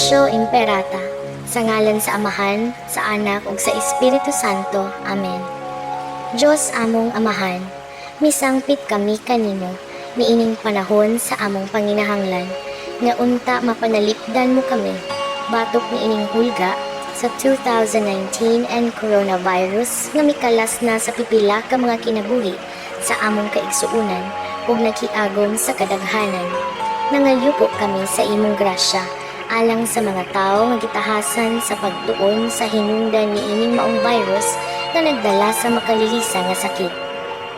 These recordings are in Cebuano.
Confessio Imperata. Sa ngalan sa Amahan, sa Anak ug sa Espiritu Santo. Amen. Dios among Amahan, misangpit kami kanimo niining panahon sa among panginahanglan nga unta mapanalipdan mo kami batok niining hulga sa 2019 and coronavirus nga mikalas na sa pipila ka mga kinabuhi sa among kaigsuonan ug nakiagom sa kadaghanan. Nangalyupo kami sa imong grasya alang sa mga tawo nga gitahasan sa pagtuon sa hinungdan niining maong virus nga nagdala sa makalilisa nga sakit.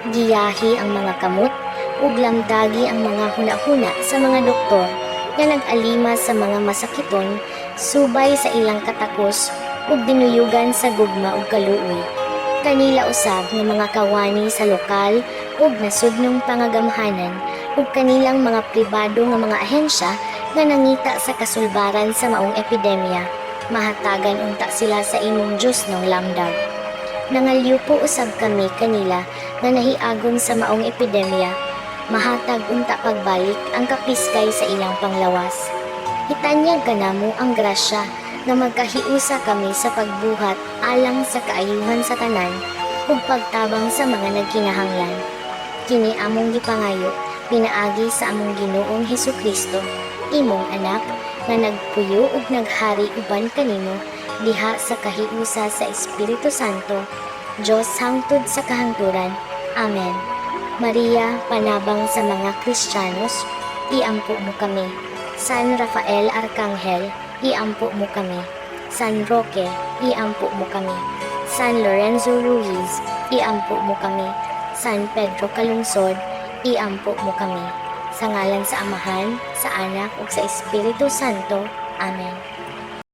Giyahi ang mga kamot ug lamdagi ang mga hunahuna sa mga doktor nga nag-alima sa mga masakiton subay sa ilang katakos ug dinuyugan sa gugma ug kaluoy. Kanila usab nga mga kawani sa lokal ug nasudnong pangagamhanan ug kanilang mga pribado nga mga ahensya nga nangita sa kasulbaran sa maong epidemya, mahatagan unta sila sa imong Diyosnong lamdaw. Nangalyupo usab kami kanila nga nahiagom sa maong epidemya, mahatag unta pagbalik ang kapiskay sa ilang panglawas. Itanyag kanamo ang grasya nga magkahiusa kami sa pagbuhat alang sa kaayuhan sa tanan ug pagtabang sa mga nagkinahanglan. Kini among gipangayo pinaagi sa among Ginoong Hesukristo, imong Anak, nga nagpuyo ug naghari uban kanimo diha sa kahiusa sa Espiritu Santo, Dios hangtod sa kahangturan. Amen. Maria, panabang sa mga Kristiyanos, iampo mo kami. San Rafael Arcangel, iampo mo kami. San Roque, iampo mo kami. San Lorenzo Ruiz, iampo mo kami. San Pedro Calungsod, iampo mo kami. Sa ngalan sa Amahan, sa Anak ug sa Espiritu Santo. Amen.